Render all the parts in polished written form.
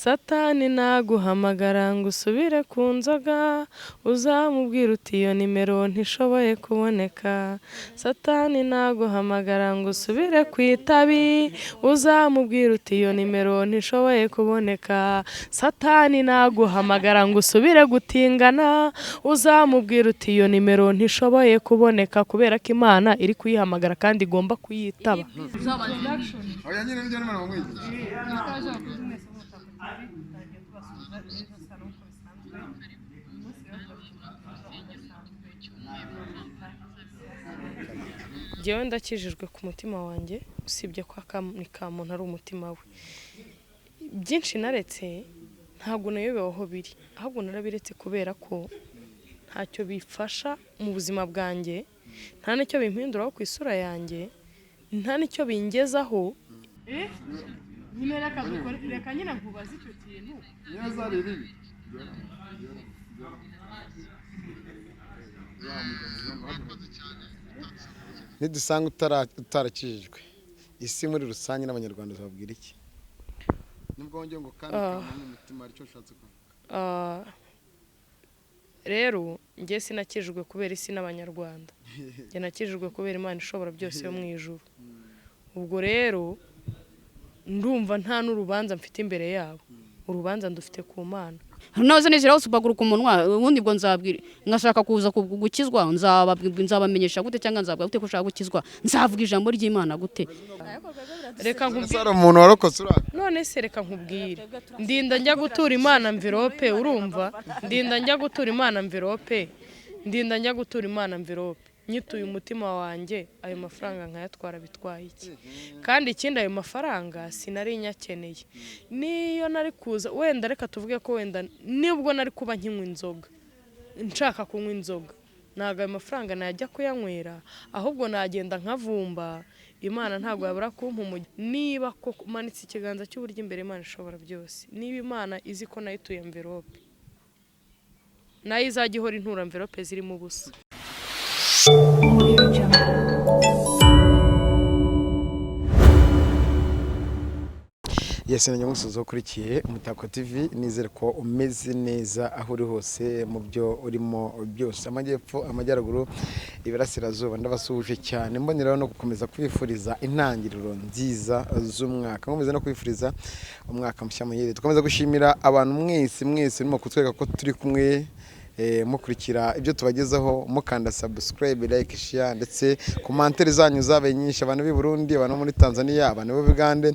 Satani naguhamagara ngo usubire ku nzoga, uzamubwira uti iyo nimero ntishoboye kuboneka. Satani naguhamagara ngo usubire ku itabi, uzamubwira uti iyo nimero ntishoboye kuboneka. Satani naguhamagara ngo usubire gutingana, uzamubwira uti iyo nimero ntishoboye kuboneka, kubera ko Imana iri kuyihamagara kandi igomba kuyitaba. Oya, nyine nibyo ndimo namwigisha. Njyewe ndakijijwe ku mutima wanjye, usibye ko ni ka muntu ari umutima we. Byinshi naretse ntabwo nayobewe aho biri, ahubwo narabiretse kubera ko ntacyo bifasha mu buzima bwanjye, nta n'icyo bimpinduraho ku isura yanjye, nta n'icyo bingezaho. Nyine reka nyine nkubaze icyo kintu. Niyo zari ribi. Nidusanga utarakijijwe, isi muri rusange n'Abanyarwanda tubabwira iki? Nibwo wongeye ngo kandi kamenya umutima, aricyo ushatse kuvuga. Rero njye sinakijijwe kubera isi n'Abanyarwanda, njye nakijijwe kubera Imana ishobora byose yo mu ijuru. Ubwo rero ndumva nta n'urubanza mfite imbere yabo, urubanza ndufite ku Mana. Noze nizeraho supaguru ku munwa, ubundi bwo nzabwira ngashaka kuza gukizwa, nzabamenyesha gute, cyangwa nzabwira gute ko ushaka gukizwa? Nzavuga ijambo ry'Imana gute? Reka nkubwire. Hari umuntu warokotse uriya? None se reka nkubwire, ndinda njya gutura Imana mvirope, urumva? Ndinda njya gutura Imana mvirope, ndinda njya gutura Imana mvirope, nyituye umutima wanjye, ayo mafaranga nkayatwara bitwaye iki? Kandi ikindi, ayo mafaranga sinari nyakeneye. Niyo nari kuza wenda, reka tuvuge ko wenda nibwo nari kuba nkinywa inzoga, nshaka kunywa inzoga, ntabwo ayo mafaranga najya kuyanywera, ahubwo nagenda nkavumba. Imana ntabwo yabura kumpa umugisha. Niba koko manitse ikiganza cy'uburyo imbere Imana ishobora byose, niba Imana izi ko nayituye mverope, nayo izajya ihora intura mverope zirimo ubusa. Yes, na nyamusozo ukurikiye Umutako TV, nizere ko umeze neza aho uri hose mu byo urimo byose, amajyepfo, amajyaruguru, iburasirazuba, ndabasuhuje cyane, mboneraho no gukomeza kubifuriza intangiriro nziza z'umwaka, nkomeza no kwifuriza umwaka mushya muhire. Dukomeza gushimira abantu mwese mwese murimo kutwereka ko turi kumwe, mukurikira ibyo tubagezaho, mukanda subscribe, like, share, ndetse commentaire zanyu zabaye nyinshi. Abantu b'i Burundi, abantu bo muri Tanzania, abantu b'i Bugande,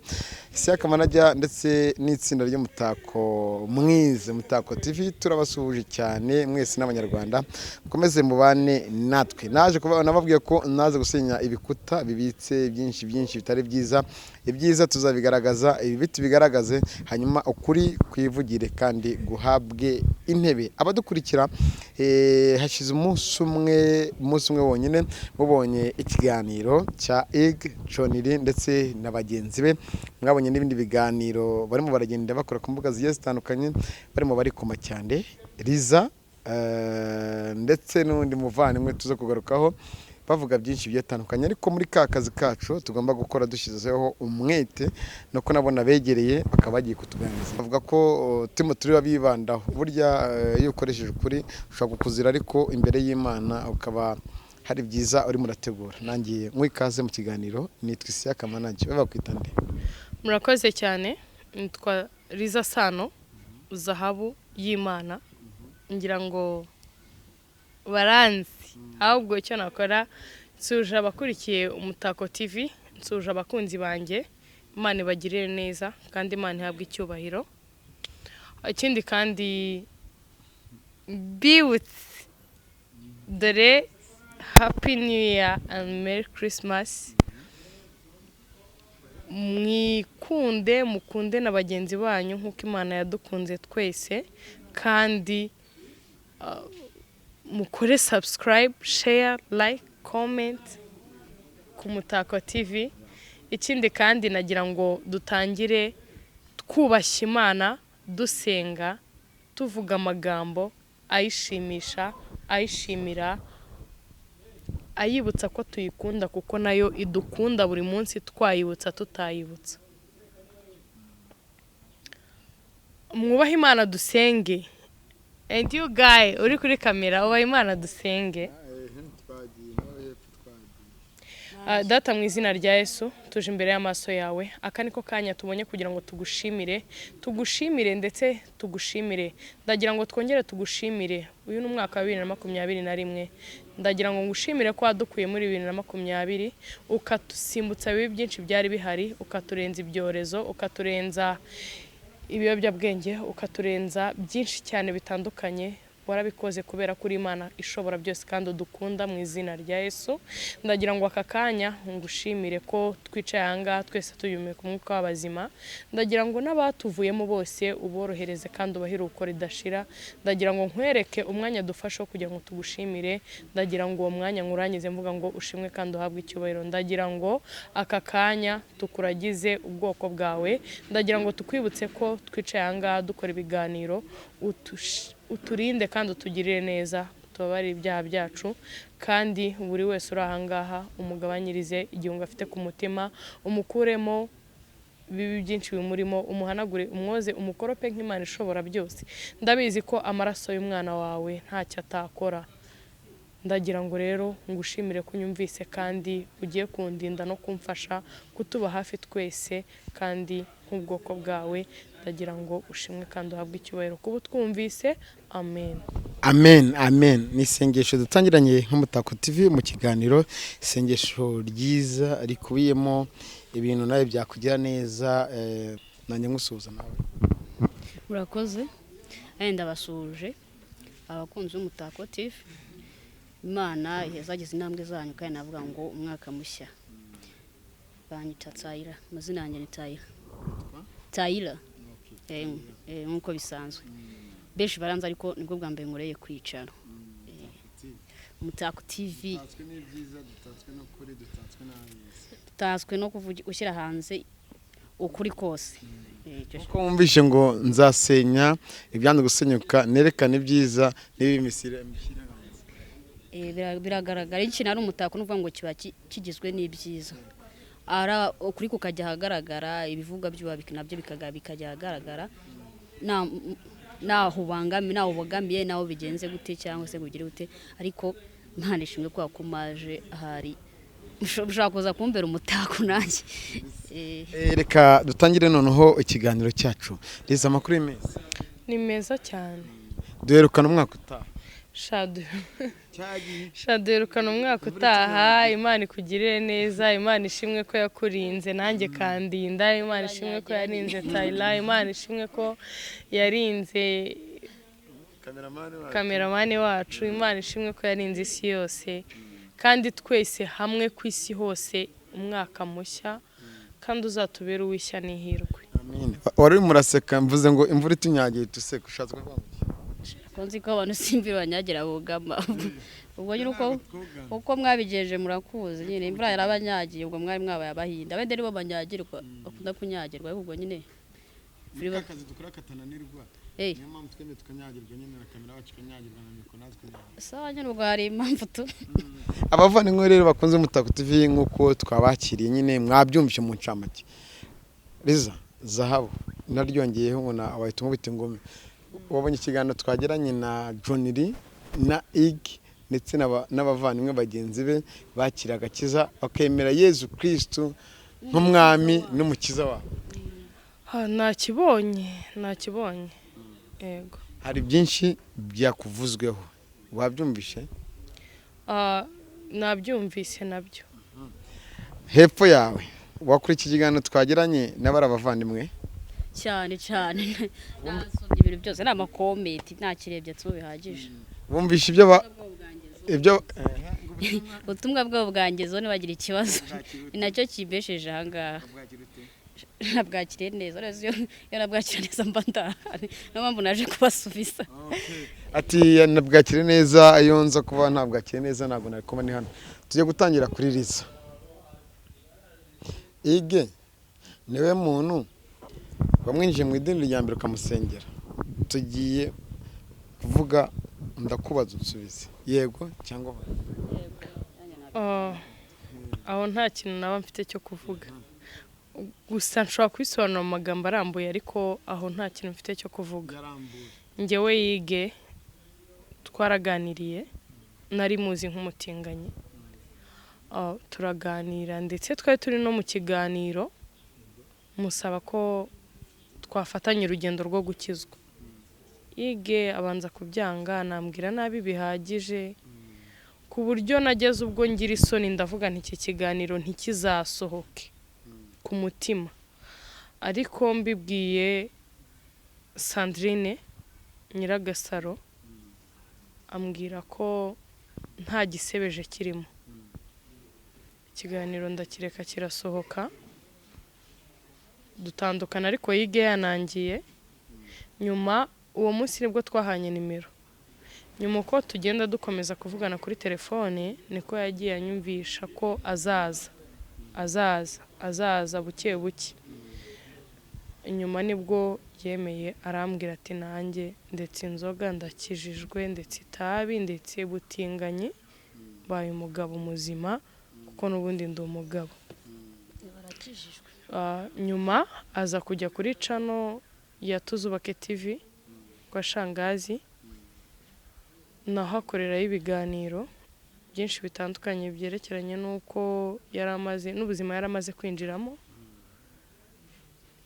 Isiyaka Manager ndetse n'itsinda ry'Umutako mwize Umutako TV, turabasuhuje cyane mwese n'Abanyarwanda, mukomeze mubane natwe. Naje kuba nababwiye ko naze gusenya ibikuta bibitse byinshi byinshi bitari byiza, ibyiza tuzabigaragaza, ibibi tubigaragaze, hanyuma ukuri kwivugire kandi guhabwe intebe. Abadukurikira, hashize umunsi umwe wonyine mubonye ikiganiro cya Ig Choniri ndetse na bagenzi be, mwabonye n'ibindi biganiro barimo baragenda bakora ku mbuga zigiye zitandukanye, barimo barikoma cyane Liza, ndetse n'undi muvandimwe tuza kugarukaho, bavuga byinshi bitandukanye. Ariko muri ka kazi kacu tugomba gukora dushyizeho umwete, nuko nabona begereye bakaba bagiye kutuganiriza, bavuga ko turimo turi bibandaho. Burya iyo ukoresheje ukuri ushobora kukuzira, ariko imbere y'Imana ukaba hari byiza urimo urategura. Nangiye mwikaze mu kiganiro, nitwa Isiyaka Manager, babakwita nde? Murakoze cyane, nitwa Liza Sano Zahabu y'Imana, ngira ngo baranzi. Ahubwo icyo nakora, nsuje abakurikiye Umutako TV, nsuje abakunzi banjye, Imana ibagirire neza kandi Imana ihabwe icyubahiro. Ikindi kandi mbibutse, dore happy new year and merry Christmas. Mwikunde, mukunde na bagenzi banyu nk'uko Imana yadukunze twese, kandi mukore subscribe, share, like, comment ku Mutako TV. Ikindi kandi nagira ngo dutangire twubashye Imana, dusenga, tuvuga amagambo ayishimisha, ayishimira, ayibutsa ko tuyikunda, kuko nayo idukunda buri munsi, twayibutsa tutayibutsa. Mwubahe Imana, dusenge. And you guy uri kuri kamera, ubahe Imana, dusenge. Data, mu izina rya Yesu, tuje imbere y'amaso yawe. Aka niko kanya tubonye kugira ngo tugushimire, tugushimire ndetse tugushimire. Ndagira ngo twongere tugushimire. Uyu ni umwaka wa 2021. Ndagira ngo ngushimire ko wadukuye muri 2020, ukatusimbutsa ibibi byinshi byari bihari, ukaturenza ibyorezo, ukaturenza ibiyobyabwenge, ukaturenza byinshi cyane bitandukanye. Warabikoze kubera ko uri Imana ishobora byose kandi udukunda. Mu izina rya Yesu, ndagira ngo aka kanya ngushimire ko twicaye aha ngaha twese tuyumeka umwuka w'abazima. Ndagira ngo n'abatuvuyemo bose uborohereze kandi ubahe iruhuko ridashira. Ndagira ngo nkwereke umwanya dufashe wo kugira ngo tugushimire. Ndagira ngo uwo mwanya nkurangize mvuga ngo ushimwe kandi uhabwe icyubahiro. Ndagira ngo aka kanya tukuragize ubwoko bwawe. Ndagira ngo tukwibutse ko twicaye aha ngaha dukora ibiganiro. Uturinde kandi utugirire neza, utubabarire ibyaha byacu, kandi buri wese uri aha ngaha umugabanyirize igihunga afite ku mutima, umukuremo bibi byinshi bimurimo, umuhanagure, umwoze, umukorope nk'Imana ishobora byose. Ndabizi ko amaraso y'umwana wawe ntacyo atakora. Ndagira ngo rero ngushimire ko unyumvise kandi ugiye kundinda no kumfasha kutuba hafi twese kandi nk'ubwoko bwawe. Ndagira ngo ushimwe kandi uhabwe icyubahiro kuba utwumvise. Amen. Amen, amen. Ni isengesho dutangiranye nk'Umutako TV mu kiganiro, isengesho ryiza rikubiyemo ibintu nawe byakugira neza. Nanjye nkusuhuza nawe. Murakoze. Ndabasuhuje abakunzi b'Umutako TV. Imana yazagize intambwe zanyu, kandi navuga ngo umwaka mushya. Banyita Tayira, amazina yanjye ni Tayira, Tayira nk'uko bisanzwe benshi baranze, ariko nibwo bwa mbere nkoreye kwicara Umutako TV. Dutatswe n'ibyiza, dutatswe n'ukuri, dutatswe n'abiza. Dutatswe no gushyira hanze ukuri kose. Icyo Kuko wumvishe ngo nzasenya ibyanze gusenyuka, nerekane ibyiza n'ibimisire mbishyire hanze. Biragaragara ikintu ari umutako, ni ukuvuga ngo kiba kigizwe n'ibyiza, ara ukuri kukajya ahagaragara, ibivugwa by'uba nabyo bikajya ahagaragara, naho ubangamiye, naho ubogamiye, naho bigenze gute cyangwa se ngo ugire gute. Ariko Imana ishimwe ko wakumaje, ahari ushobora kuza kumbera umutako nanjye. Reka dutangire noneho ikiganiro cyacu. Riza, amakuru y'imezi? Ni meza cyane. Duherukana umwaka utaha. Shaduherukana umwaka utaha. Imana ikugirire neza. Imana ishimwe ko yakurinze nanjye kandinda. Imana ishimwe ko yarinze Tayira. Imana ishimwe ko yarinze kameramani wacu. Imana ishimwe ko yarinze isi yose, kandi twese hamwe ku isi hose umwaka mushya kandi uzatubere uw'ishya n'ihirwe. Amen. Wari urimo uraseka, mvuze ngo imvura itunyagiye tuseka, ushatse kuvuga ngo iki? Ko nzi ko abantu simbi banyagira bugama, ubwo nyine uko mwabigenje murakuzi nyine, imvura yarabanyagiye, ubwo mwari mwabaye abahinda, abandi nibo banyagirwa, bakunda kunyagirwa, ariko ubwo nyine Muri akazi dukora katananirwa. Eh. Niyo mpamvu twemeye tukanyagirwa nyine, na kamera wacu ikanyagirwa, na mikoro natwe tukanyagirwa. Sawa nyine, ubwo hari impamvu tu. Abavandimwe rero bakunze Umutako TV, nk'uko twabakiriye nyine mwabyumvise mu ncamake. Riza Zahabu naryongeyeho ngo na wahita umubita ingumi. Wabonye ikiganiro twagiranye na John Lee na Ig ndetse n'abavandimwe bagenzi be bakira agakiza, bakemera Yezu Kristu nk'umwami n'umukiza wabo. Nakibonye, nakibonye, yego. Hari byinshi byakuvuzweho, wabyumvishe? Nabyumvise nabyo. Hepfo yawe wakora iki kiganiro twagiranye n'abari abavandimwe? Cyane cyane nasomye ibintu byose, ni amakomenti ntakirebye tu bihagije. Bumvishe ibyo ibyo Ubutumwa bwabo bwangezeho, ntibagira ikibazo, ni nacyo kimbesheje aha ngaha. Nabwakiriye neza rero, iyo nabwakira neza mba ndahari, niyo mpamvu naje kubasubiza. Ati nabwakire neza, iyo nza kuba ntabwakire neza ntabwo nari kuba ndi hano. Tujye gutangira kuri Riza. Ige niwe muntu wamwinjiye mu idini rya mbere ukamusengera. Tugiye kuvuga, ndakubaza unsubize yego cyangwa oya. Aho nta kintu naba mfite cyo kuvuga. Gusa nshobora kubisobanura mu magambo arambuye, ariko aho nta kintu mfite cyo kuvuga. Njyewe Yige twaraganiriye, nari muzi nk'umutinganyi. Turaganira, ndetse twari turi no mu kiganiro, musaba ko twafatanya urugendo rwo gukizwa. Yige abanza kubyanga, anambwira nabi bihagije, ku buryo nageze ubwo ngira isoni, ndavuga nti iki kiganiro ntikizasohoke ku mutima. Ariko mbibwiye Sandrine Nyiragasaro, ambwira ko nta gisebeje kirimo. Ikiganiro ndakireka kirasohoka, dutandukana, ariko Yige yanangiye. Nyuma uwo munsi nibwo twahanye nimero. Nyuma uko tugenda dukomeza kuvugana kuri telefone, niko yagiye anyumvisha ko azaza, azaza, azaza buke buke. Nyuma nibwo yemeye, arambwira ati nanjye ndetse inzoga ndakijijwe, ndetse itabi, ndetse butinganyi, mbaye umugabo muzima, kuko n'ubundi ndi umugabo. Nyuma aza kujya kuri channel ya Tuzubake TV kwa Shangazi, naho akorerayo ibiganiro byinshi bitandukanye byerekeranye n'uko yari amaze n'ubuzima yari amaze kwinjiramo.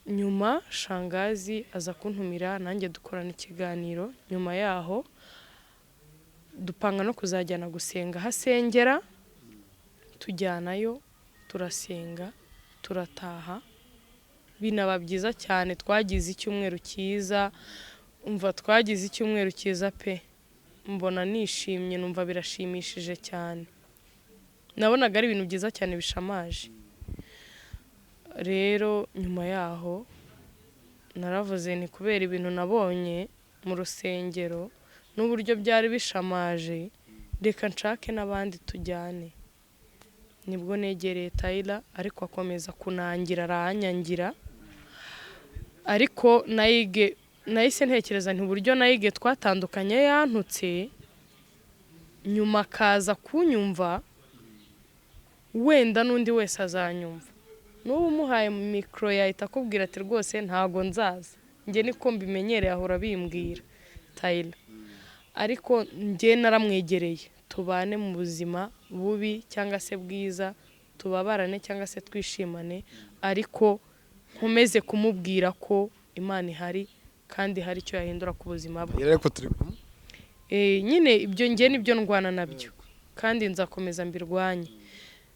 Nyuma Shangazi aza kuntumira, nanjye dukorana ikiganiro. Nyuma yaho dupanga no kuzajyana gusenga aho asengera, tujyanayo turasenga, turataha, binaba byiza cyane. Twagize icyumweru cyiza, umva twagize icyumweru cyiza pe, mbona nishimye, numva birashimishije cyane, nabonaga ari ibintu byiza cyane bishamaje. Rero nyuma yaho naravuze ni kubera ibintu nabonye mu rusengero n'uburyo byari bishamaje, reka nshake n'abandi tujyane. Nibwo negereye Tyler, ariko akomeza kunangira, aranyangira. Ariko nayige nahise ntekereza nti uburyo nayige twatandukanye yantutse, nyuma akaza kunyumva, wenda n'undi wese azanyumva. N'ubu umuhaye mikoro yahita akubwira ati rwose ntago nzaza, njye niko mbimenyereye, ahora bimbwira Tyler. Ariko njye naramwegereye, tubane mu buzima bubi cyangwa se bwiza, tubabarane cyangwa se twishimane, ariko nkomeze kumubwira ko Imana ihari kandi hari icyo yahindura ku buzima bwe. Ariko turi kumwe. Nyine ibyo njye nibyo ndwana nabyo, kandi nzakomeza mbirwanye.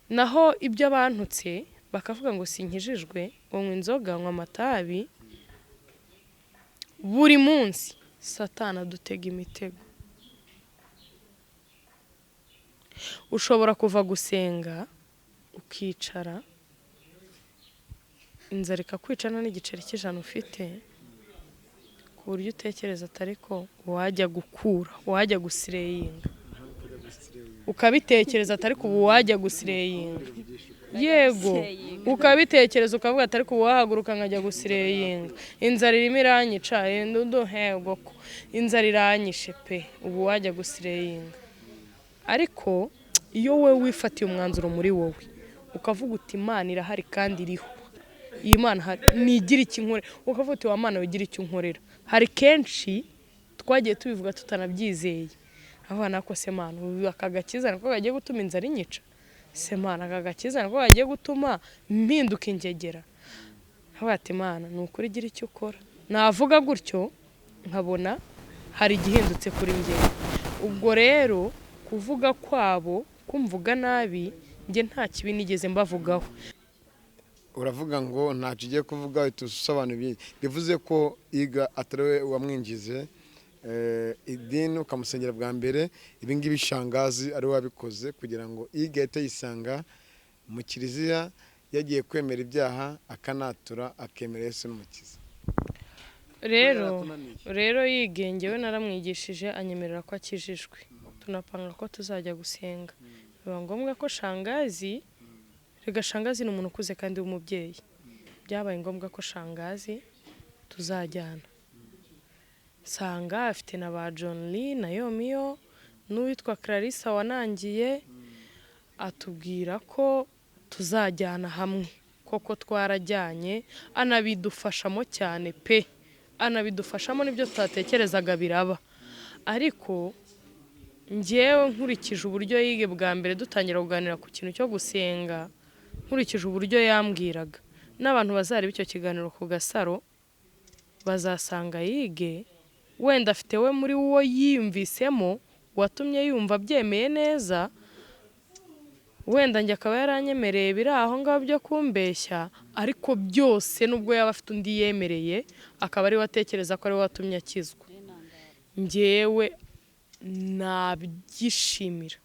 Naho ibyo abantutse bakavuga ngo sinkijijwe, ngo nywa inzoga, nywa amatabi, buri munsi Satani adutega imitego. Ushobora kuva gusenga ukicara, inzara ikakwicana n'igiceri cy'ijana ufite, ku buryo utekereza atari ko wajya gukura, wajya gusireyinga, ukabitekereza atari ko wajya gusireyinga. Yego, ukabitekereza ukavuga atari ko wahaguruka nkajya gusireyinga, inzara irimo iranyica, hego ko inzara iranyishe pe, ubu wajya gusireyinga. Ariko iyo wowe wifatiye umwanzuro muri wowe ukavuga uti Imana irahari kandi iriho, iyi Mana nigira icyo inkorera, ukavuga uti wa Mana wigira icyo unkorera. Hari kenshi twagiye tubivuga tutanabyizeye, aho nako se Mana aka gakiza nako kagiye gutuma inzara inyica, se Mana aka gakiza nako kagiye gutuma mpinduka ingegera. Aho ati Mana ni ukuri igira icyo ukora. Navuga gutyo nkabona hari igihindutse kuri njye. Ubwo rero kuvuga kwabo kumvuga nabi, njye nta kibi nigeze mbavugaho. Uravuga ngo ntacyo ugiye kuvuga usobanura, bivuze ko Iga atari we wamwinjize idini ukamusengera bwa mbere, ibi ngibi Shangazi ari we wabikoze kugira ngo Iga ahite yisanga mu kiliziya yagiye kwemera ibyaha, akanatura, akemera Yesu n'umukiza. Rero Yige njyewe naramwigishije, anyemerera ko akijijwe, tunapanga ko tuzajya gusenga. Biba ngombwa ko Shangazi, rega Shangazi ni umuntu ukuze kandi w'umubyeyi, byabaye ngombwa ko Shangazi tuzajyana. Sanga afite na ba John Lee na Yomiyo n'uwitwa Clarissa wanangiye, atubwira ko tuzajyana hamwe, Koko twarajyanye, anabidufashamo cyane pe, anabidufashamo n'ibyo tutatekerezaga biraba. Ariko njyewe nkurikije uburyo yige bwa mbere dutangira kuganira ku kintu cyo gusenga, nkurikije uburyo yambwiraga, n'abantu bazareba icyo kiganiro ku Gasaro bazasanga yige wenda afite we muri wo yiyumvisemo watumye yumva abyemeye neza, wenda njye akaba yaranyemereye biri aho ngaho byo kumbeshya, ariko byose nubwo yaba afite undi yemereye akaba ariwe atekereza ko ariwe watumye akizwa, njyewe nabyishimira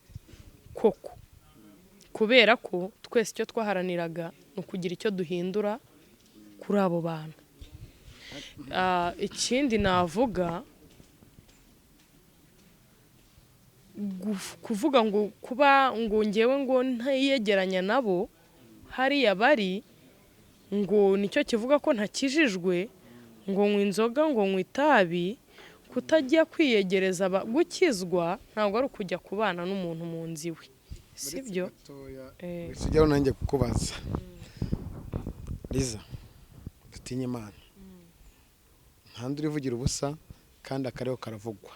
koko, kubera ko twese icyo twaharaniraga ni ukugira icyo duhindura kuri abo bantu. Ikindi navuga, kuvuga ngo kuba ngo ngewe ngo ntiyegeranya nabo hariya bari, ngo nicyo kivuga ko ntakijijwe, ngo nywa inzoga, ngo nywa itabi, kutajya kwiyegereza gukizwa ntabwo ari ukujya kubana n'umuntu mu nzu iwe, sibyo? Sijyaho nanjye kukubaza Liza, dutinye Imana, nta ndi urivugira ubusa kandi akariho karavugwa.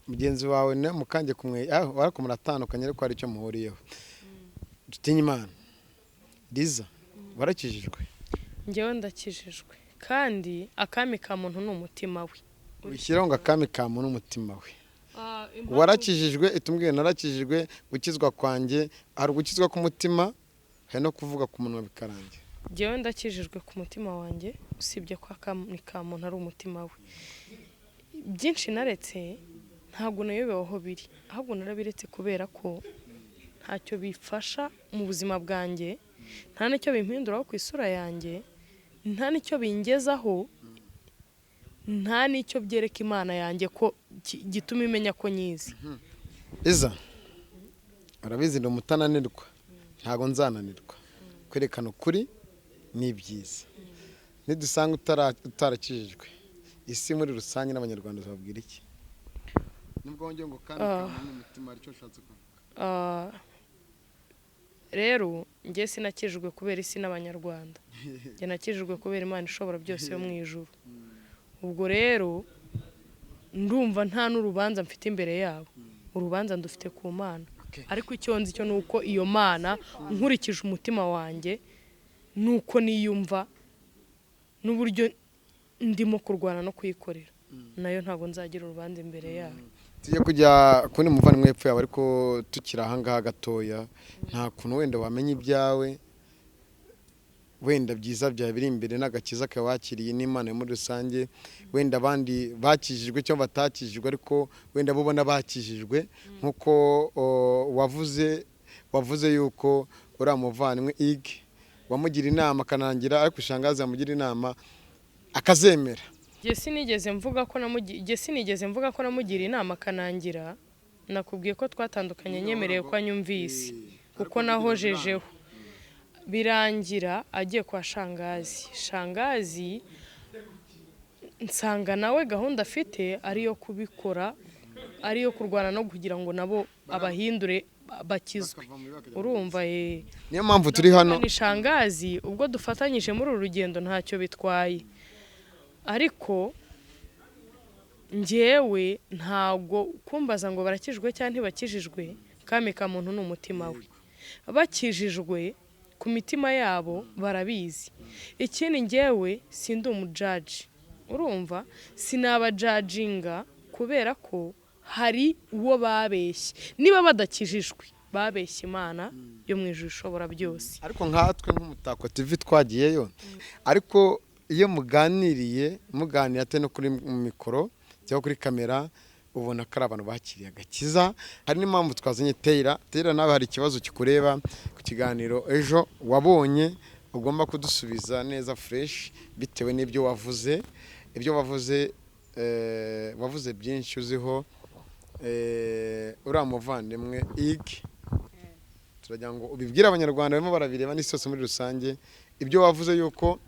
Mugenzi wawe ne mukange kumwe ariko muratandukanye, ariko hari icyo muhuriyeho. Dutinye Imana. Liza, warakijijwe? Njyewe ndakijijwe, kandi akami ka muntu ni umutima we. Wishyiraho ngo akami ka muntu umutima we. Warakijijwe, itumbwiye narakijijwe, gukizwa kwanjye hari ugukizwa k'umutima, hari no kuvuga ku munwa bikarangira. Njyewe ndakijijwe ku mutima wanjye, usibye ko akami ka muntu ari umutima we. Byinshi naretse ntabwo nayobewe aho biri, ahubwo narabiretse kubera ko ntacyo bifasha mu buzima bwanjye, nta n'icyo bimpinduraho ku isura yanjye, nta n'icyo bingezaho, nta n'icyo byereka Imana yanjye ko gituma imenya ko nyizi. Liza, urabizi ndi umutananirwa, ntabwo nzananirwa kwerekana ukuri ni byiza. Nidusanga utarakijijwe, isi muri rusange n'Abanyarwanda babwira iki? Nubwo wongeye ngo kandi kamwe umutima aricyo ushatse kuvuga. Rero njye sinakijijwe kubera isi n'Abanyarwanda, njye nakijijwe kubera Imana ishobora byose yo mu ijuru. Ubwo rero ndumva nta n'urubanza mfite imbere yabo, urubanza ndufite ku Mana. Ariko icyo nzi cyo nuko iyo Mana nkurikije umutima wanjye nuko niyumva n'uburyo ndimo kurwana no kuyikorera, nayo ntabwo nzagira urubanza imbere yayo. Tujye kujya kuri muvandimwe hepfo yawe, ariko tukiri aha ngaha gatoya, nta kuntu wenda wamenya ibyawe wenda byiza byawe biri imbere n'agakiza kawe wakiriye n'Imana muri rusange, wenda abandi bakijijwe cyangwa batakijijwe, ariko wenda bo ubona bakijijwe nkuko wavuze yuko uriya muvandimwe Ig wamugira inama akanangira, ariko ushangaza yamugira inama akazemera. Jye sinigeze mvuga ko namugira inama akanangira, nakubwiye ko twatandukanye nyemereye ko anyumvise kuko nahojejeho. Birangira agiye kwa shangazi, shangazi nsanga nawe gahunda afite ariyo kubikora, ariyo kurwana no kugira ngo nabo abahindure bakizwe. Urumva niyo mpamvu turi hano ni shangazi, ubwo dufatanyije muri uru rugendo ntacyo bitwaye. Ariko njyewe ntabwo kumbaza ngo barakijwe cyangwa ntibakijijwe, kami ka muntu ni umutima we. Bakijijwe ku mitima yabo barabizi. Ikindi njyewe sindi umujaji, urumva sinabajajinga kubera ko hari uwo babeshye. Niba badakijijwe babeshye Imana yo mu ijuru ishobora byose. Ariko nkatwe nk'Umutako TV twagiyeyo, ariko iyo muganiriye muganira ate no kuri mikoro cyangwa kuri kamera, ubona ko ari abantu bakiriye agakiza. Hari n'impamvu twazanye Teyira. Teyira, nawe hari ikibazo kikureba ku kiganiro ejo wabonye, ugomba kudusubiza neza fresh bitewe n'ibyo wavuze. Ibyo wavuze wavuze byinshi uziho uriya muvandimwe Ig, turagira ngo ubibwire Abanyarwanda barimo barabireba n'isi yose muri rusange, ibyo wavuze yuko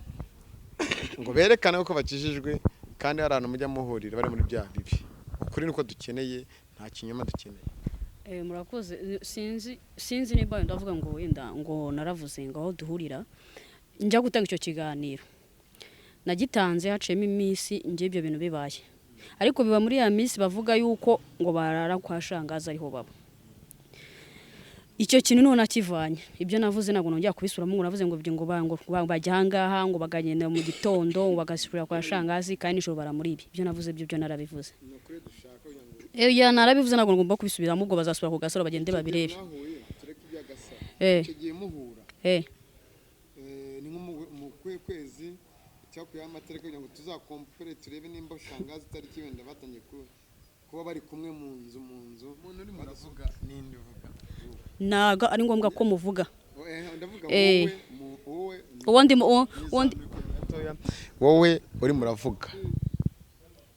ngo berekane ko bakijijwe kandi hari ahantu mujya muhurira bari muri bya bibi. Ukuri niko dukeneye, nta kinyoma dukeneye. Murakoze. Sinzi niba wenda ndavuga ngo wenda ngo naravuze ngo aho duhurira njya gutanga icyo kiganiro nagitanze haciyemo iminsi njye ibyo bintu bibaye, ariko biba muri ya minsi bavuga yuko ngo barara kwa shangazi ariho baba. Icyo kintu none akivanye ibyo navuze ntabwo nongera kubisubiramo, ngo navuze ngo ibyo ngo bajya ahangaha ngo bakagenda mu gitondo ngo bagasubira kwa shangazi kandi nijoro bara muri ibi. Ibyo navuze byo byo narabivuze. Ya narabivuze, ntabwo ngomba kubisubiramo. Ubwo bazasubira ku Gasaro bagende babirebe. Mwahuye, tureke iby'Agasaro. Icyo gihe muhura, ni nko mu kwezi cyakuyeho amatariki kugira ngo tuzakompere turebe nimba shangazi itariki wenda batangiye kuba bari kumwe mu nzu. Umuntu urimo uravuga ninde uvuga? Ntabwo ari ngombwa ko muvuga. Ndavuga wowe wowe. Uwo ndi uwo Gatoya. Wowe urimo uravuga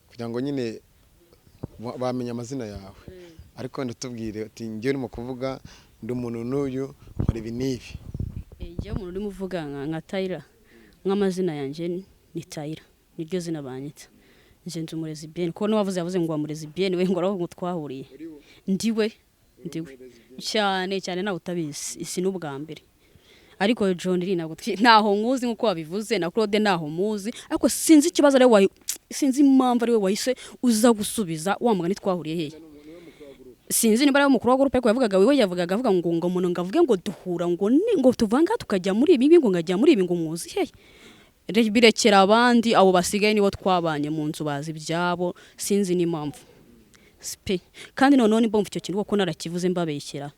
kugira ngo nyine bamenye amazina yawe, ariko wenda tubwire uti: "Njyewe urimo kuvuga ndi umuntu n'uyu, nkora ibi n'ibi." Njyewe umuntu urimo uvuga nka Tayira, nk'amazina yanjye ni Tayira, niryo zina banyita. Nje nzi umurezi bien ko n'uwavuze yavuze ngo wamurezi bien we, ngo aravuga ngo twahuriye. Ndiwe, ndiwe cyane cyane, nawe utabizi isi n'ubwa mbere. Ariko John Lee ntabwo ntaho nkuzi nk'uko wabivuze, na Claude ntaho muzi, ariko sinzi ikibazo ari we, sinzi impamvu ari we wahise uza gusubiza wa mugani twahuriye hehe. Sinzi niba ari umukuru wa groupe, ariko yavugaga we yavugaga avuga ngo umuntu ngo avuge ngo duhura ngo ni ngo tuvanga tukajya muri ibi ngo ngajya muri ibi ngo muzi hehe. Birekera abandi, abo basigaye nibo twabanye mu nzu bazi ibyabo. Sinzi n'impamvu pe. Kandi noneho nimba mva icyo kintu koko narakivuze mbabeshyera,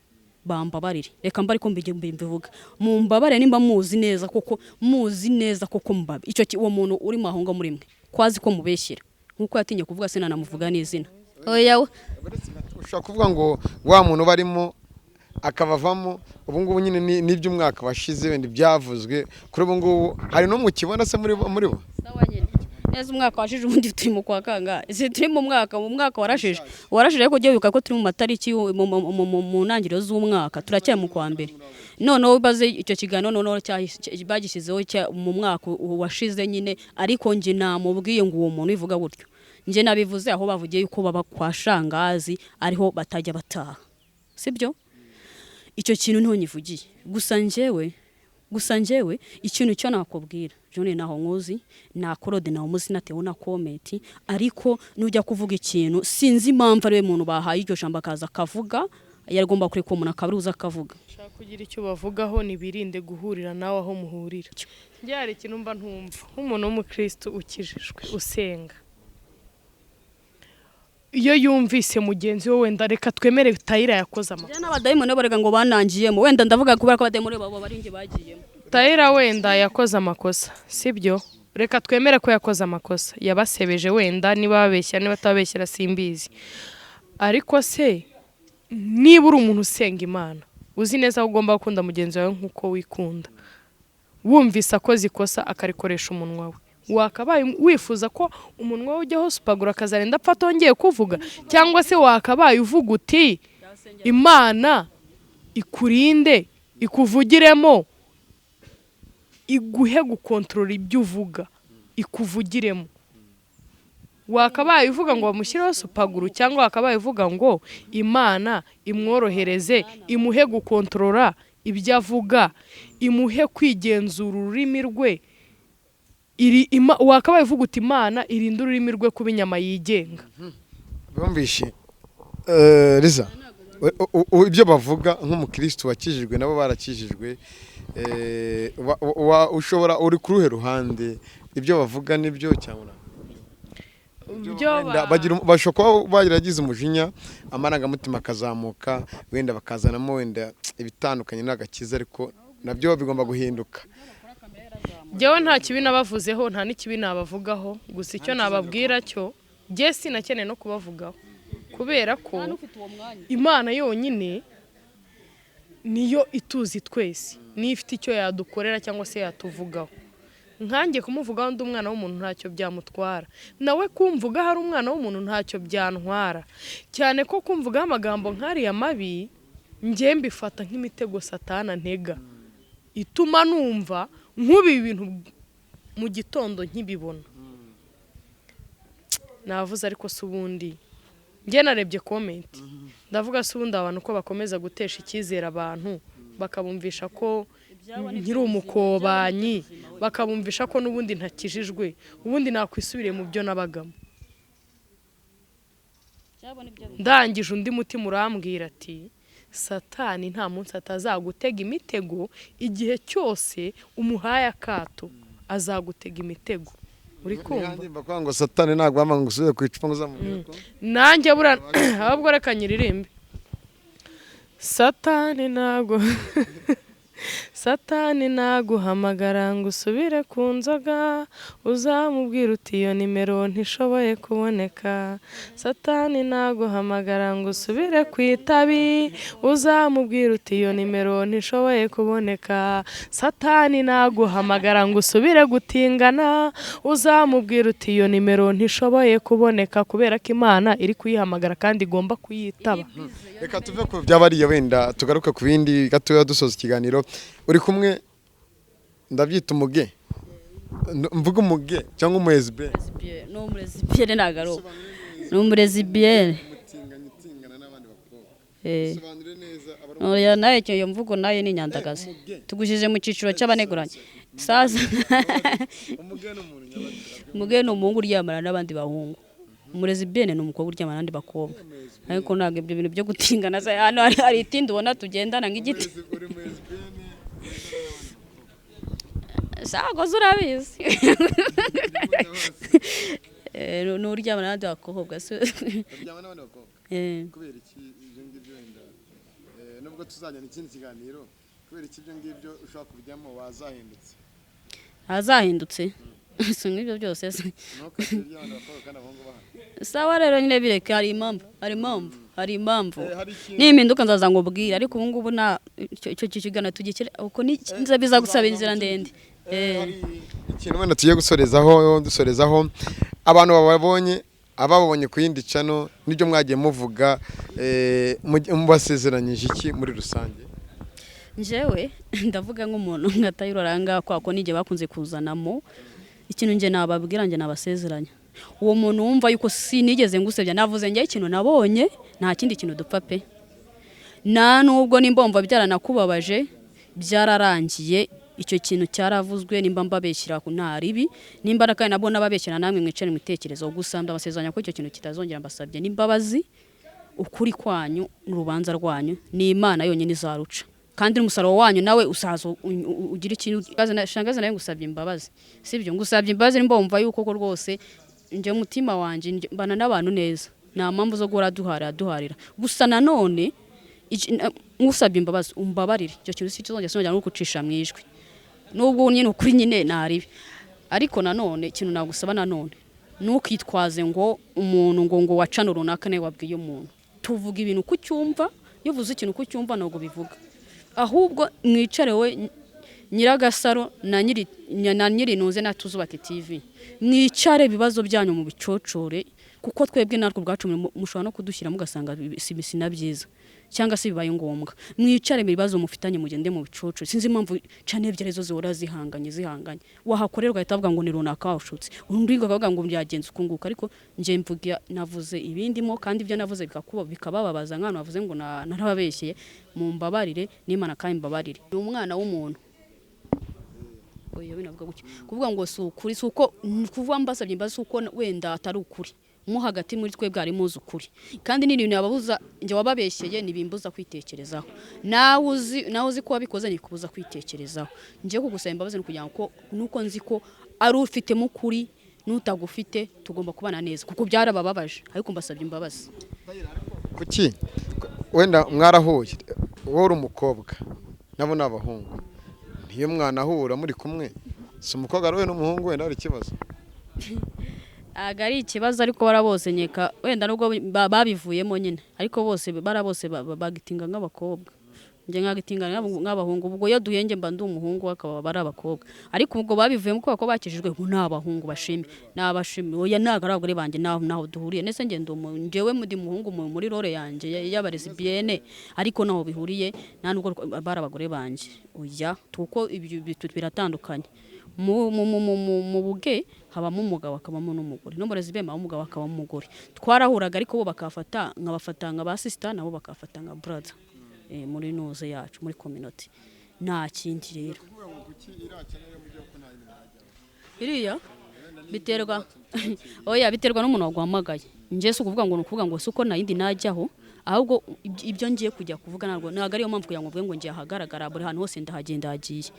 bambabarire. Reka mba ariko mbivuga, mumbabarire nimba muzi neza koko, muzi neza koko mbabe icyo uwo muntu urimo aho ngaho muri mwe ko azi ko mubeshyera nkuko yatinye kuvuga, sinanamuvuga n'izina. Oya we. Ushobora kuvuga ngo wa muntu barimo akabavamo ubu ngubu nyine n'iby'umwaka washize wenda byavuzwe kuri ubu ngubu, hari n'umwe ukibona se muri bo? Sawa nyine neza. Umwaka washije, ubundi turi mu kwa kangahe? Ese turi mu mwaka warashije? Ariko ujye wibuka ko turi mu matariki mu ntangiriro z'umwaka, turacyari mu kwa mbere. Noneho baze icyo kiganiro noneho bagishyizeho mu mwaka washize nyine. Ariko njye namubwiye ngo uwo muntu ubivuga gutyo, njye nabivuze aho bavugiye yuko baba kwa shangazi ariho batajya bataha, sibyo? Icyo kintu niho nyivugiye gusa. Njyewe ikintu cyo nakubwira, John ntaho nkuzi, na Claude ntaho muzi, natewe na comment. Ariko nujya kuvuga ikintu, sinzi impamvu ari we muntu bahaye iryo jambo akaza akavuga. Yagomba kureka umuntu akaba ari uza akavuga. Ushaka kugira icyo bavugaho, ntibirinde guhurira nawe aho muhurira. Njye hari ikintu mba ntumva nk'umuntu w'umukristo ukijijwe usenga, iyo yumvise mugenzi we, wenda reka twemere Tayira yakoze amakosa. Njye n'abadayimoni barega ngo banangiyemo, wenda ndavuga kubera ko abadayimoni babo bari njye bagiyemo. Tayira wenda yakoze amakosa, sibyo? Reka twemere ko yakoze amakosa, yabasebeje wenda, niba babeshya niba atababeshyera simbizi. Ariko se niba uri umuntu usenga Imana, uzi neza ko ugomba gukunda mugenzi wawe nk'uko wikunda, wumvise akoze ikosa akarikoresha umunwa we, wakabaye wifuza ko umunwa we ujyaho supagura akazarinda apfa atongeye kuvuga? Cyangwa se wakabaye uvuga uti: "Imana ikurinde, ikuvugiremo, iguhe gukontorora ibyo uvuga, ikuvugiremo"? Wakabaye uvuga ngo bamushyireho supaguru, cyangwa wakabaye uvuga ngo Imana imworohereze, imuhe gukontorora ibyo avuga, imuhe kwigenzura ururimi rwe? Wakabaye uvuga uti: "Imana irinde ururimi rwe kuba inyama yigenga." Bumvishe. Liza, ibyo bavuga nk'umukristo wakijijwe, nabo barakijijwe, ushobora uri ku ruhe ruhande? Ibyo bavuga nibyo cyangwa ntabwo? Ibyo Wenda bashobora kuba baragize umujinya, amarangamutima akazamuka, wenda bakazanamo wenda ibitandukanye n'agakiza, ariko nabyo bigomba guhinduka. Njyewe nta kibi nabavuzeho, nta n'ikibi nabavugaho. Gusa icyo nababwira cyo, njye sinakeneye no kubavugaho kubera ko Imana yonyine niyo ituzi twese, niyo ifite icyo yadukorera cyangwa se yatuvugaho. Nkanjye kumuvugaho undi umwana w'umuntu ntacyo byamutwara, nawe kumvuga hari umwana w'umuntu ntacyo byantwara, cyane ko kumvugaho amagambo nk'ariya mabi njye mbifata nk'imitego Satana ntega ituma numva nk'ubu ibintu mu gitondo nkibibona navuze. Ariko se ubundi Njye narebye comment, ndavuga se ubundi abantu ko bakomeza gutesha icyizere abantu, bakabumvisha ko nkiri umukobanyi, bakabumvisha ko n'ubundi ntakijijwe, ubundi nakwisubiriye mu byo nabagamo. Ndangije undi mutima urambwira ati Satani nta munsi atazagutega imitego, igihe cyose umuhaye akato azagutega imitego. Uri kumva? Ndimba ngo Satani ntabwo bamanga ngo usubire ku icupa ngo uzamubwire ko nanjye bura ahubwo reka nyiririmbe. Satani ntago Satani naguhamagara ngo usubire ku nzoga, uzamubwira uti iyo nimero ntishoboye kuboneka. Satani naguhamagara ngo usubire ku itabi, uzamubwira uti iyo nimero ntishoboye kuboneka. Satani naguhamagara ngo usubire gutingana, uzamubwira uti iyo nimero ntishoboye kuboneka, kubera ko Imana iri kuyihamagara kandi igomba kuyitaba. Reka tuve ku byabariye wenda tugaruke ku bindi gatoya dusoza ikiganiro. Uri kumwe ndabyita umuge, mvuga umuge cyangwa umurezibiyene? Ni umurezibiyene, ntabwo ari uwo, ni umurezibiyene. Nawe iyo mvugo nayo ni inyandagazi, tugushyije mu cyiciro cy'abaneguranye. Sasa umuge ni umuhungu uryamana n'abandi bahungu, umurezibiyene ni umukobwa uryamana n'abandi bakobwa. Ariko ntabwo ibyo bintu byo gutingana, hano hari itindi ubona tugendana nk'igiti. Sago urabizi n'uryamana n'abandi bakobwa. Uryamana n'abandi bakobwa kubera iki ibyo ngibyo? Wenda nubwo tuzajyana ikindi kiganiro, kubera iki ibyo ngibyo ushobora kubijyamo wazahindutse? Azahindutse si nk'ibyo byose. Sawa rero nyine bireke, hari impamvu, hari impamvu, hari impamvu. Nimpinduka nzaza ngo ubwire, ariko ubu ngubu nta icyo kiganiro tugikire uko bizagusaba inzira ndende. Ikintu wenda tugiye gusorezaho, dusorezaho abantu bababonye, ababonye ku yindi cano n'ibyo mwagiye muvuga, mubasezeranyije iki muri rusange? Njyewe ndavuga nk'umuntu nka Taylor ahangaha, kwa ko n'igihe bakunze kuzanamo ikintu nge nababwira, nge nabasezeranya uwo muntu wumva yuko sinigeze ngusebya, navuze nge ikintu nabonye, nta kindi kintu dupfa pe. Nta nubwo nimba wumva byaranakubabaje byararangiye, icyo kintu cyaravuzwe, nimba mbabeshyira nta ribi, nimba kandi nabwo nababeshyira namwe mwicare mwitekerezo. Gusa ndabasezeranya ko icyo kintu kitazongera, mbasabye n'imbabazi, ukuri kwanyu n'urubanza rwanyu ni Imana yonyine izaruca, kandi n'umusaruro wanyu nawe usaza ugira ikintu. Shangazi nawe ngusabye imbabazi, sibyo? Ngusabye imbabazi nimba wumva yuko ko rwose njye umutima wanjye mbana n'abantu neza, nta mpamvu zo guhora duharira. Gusa nanone ngusabye imbabazi umbabarire, icyo kintu si kizongera, sinongera no kugucisha mu ijwi, nubwo nyine ukuri nyine naribi. Ariko nanone ikintu nagusaba nanone, ntukitwaze ngo umuntu ngo wacana runaka nawe wabwiye umuntu. Tuvuga ibintu uko ucyumva, iyo uvuze ikintu uko ucyumva ntabwo bivuga, ahubwo mwicare we Nyiragasaro na Nyirinuze na Tuzubake TV, mwicare ibibazo byanyu mu bicocore, kuko twebwe natwe ubwacu mushobora no kudushyira mugasanga si na byiza cyangwa se bibaye ngombwa. Mwicare mu bibazo mufitanye mugende mu bicocore. Sinzi impamvu cane ebyiri zo zihora zihanganye, wahakorerwa ahita avuga ngo ni runaka washutse, undi akavuga ngo byagenze uku nguku. Ariko nje mvuga navuze ibindimo, kandi ibyo navuze bikabababaza nk'abantu bavuze ngo narababeshyeye. Mumbabarire n'Imana kandi mbabarire. Ni umwana w'umuntu oya binavuga gutyo, kuvuga ngo si ukuri, si uko kuvuga mbasabye imbabazi, si uko wenda atari ukuri, mo hagati muri twebwe harimo uzi ukuri, kandi ni ibintu yababuza njye wababeshyeye ntibimbuza kwitekerezaho, nawe uzi ko wabikoze ntikubuza kwitekerezaho. Njye kugusaba imbabazi ni ukugira ngo nuko nzi ko ari ufitemo ukuri n'utagufite tugomba kubana neza, kuko byarabababaje, ariko mbasabye imbabazi. Kuki wenda mwarahuye, wowe uri umukobwa nabo ni abahungu, niyo mwanahura muri kumwe, si umukobwa ari we n'umuhungu wenda hari ikibazo? Ntabwo ari ikibazo, ariko barabose nkeka wenda nubwo babivuyemo nyine, ariko bose barabose bagitinga nk'abakobwa, njye nkagitinga nk'abahungu. Ubwo iyo duhenge mba ndi umuhungu akaba bari abakobwa, ariko ubwo babivuyemo kubera ko bakijijwe ngo ni abahungu bashime, ni abashime. Oya ntabwo ari abagore banjye, naho duhuriye nese njye ndi njyewe ndi muhungu muri role yanjye y'abarezibiyene, ariko naho bihuriye nta nubwo bari abagore banjye. Oya kuko ibyo biratandukanye mu buge Habamo umugabo hakabamo n'umugore, no muri lesbian habamo umugabo hakabamo umugore. Twarahuraga ariko bo bakafata nkabafata nka ba sister, nabo bakafata nka brother, muri nuze yacu, muri community, nta kindi rero. Iriya biterwa, oya, biterwa n'umuntu waguhamagaye. Njye si ukuvuga ngo, ni ukuvuga ngo si uko nta yindi najyaho, ahubwo ibyo ngiye kujya kuvuga ntabwo ariyo mpamvu kugira ngo mvuge ngo ngiye ahagaragara buri hantu hose ndahagenda hagiye.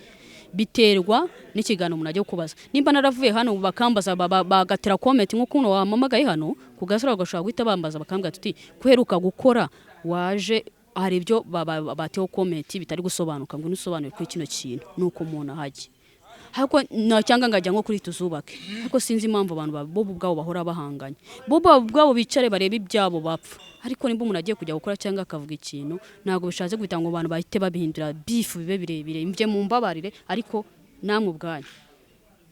Biterwa n'ikiganiro umuntu ajya kubaza. Nimba naravuye hano bakambaza, bagatera comment nk'ukuntu wampamagaye hano ku Gasaro, bagashobora guhita bambaza bakambwira tuti kuheruka gukora waje hari ibyo bateho comment bitari gusobanuka, ngo nusobanure kuri kino kintu, nuko umuntu ahajya. Ariko na cyangwa ngajya nko kuri Tuzubake, ariko sinzi impamvu abantu bo ubwabo bahora bahanganye. Bo ubwabo bicare barebe ibyabo bapfa. Ariko nimba umuntu agiye kujya gukora cyangwa akavuga ikintu, ntabwo bishatse guhita ngo abantu bahite babihindura beef bibe birebire. Mujye mumbabarire, ariko namwe ubwanyu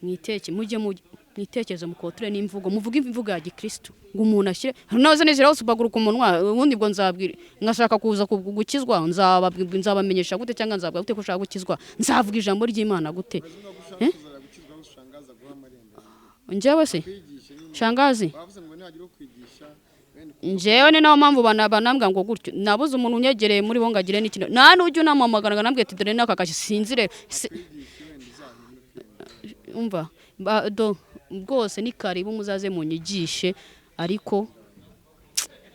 mwiteke, mujye mwitekereze, mukoture n'imvugo, muvuge imvugo ya gikristo, ngo umuntu ashyire naze nizera hose ubaguruka umunwa. Ubundi bwo nzabwira ngashaka kuza gukizwa, nzabamenyesha gute cyangwa nzabwira gute ko ushaka gukizwa? Nzavuga ijambo ry'Imana gute? Eh? Njyewe se shangazi, njyewe ni nayo mpamvu banambwira ngo gutyo nabuze umuntu unyegereye muri bo ngo agire n'ikintu, nta n'ujya unampamagara ngo anambwire ati dore n'aka gashyi sinzire. Umva do rwose ni karibu muzaze munyigishe, ariko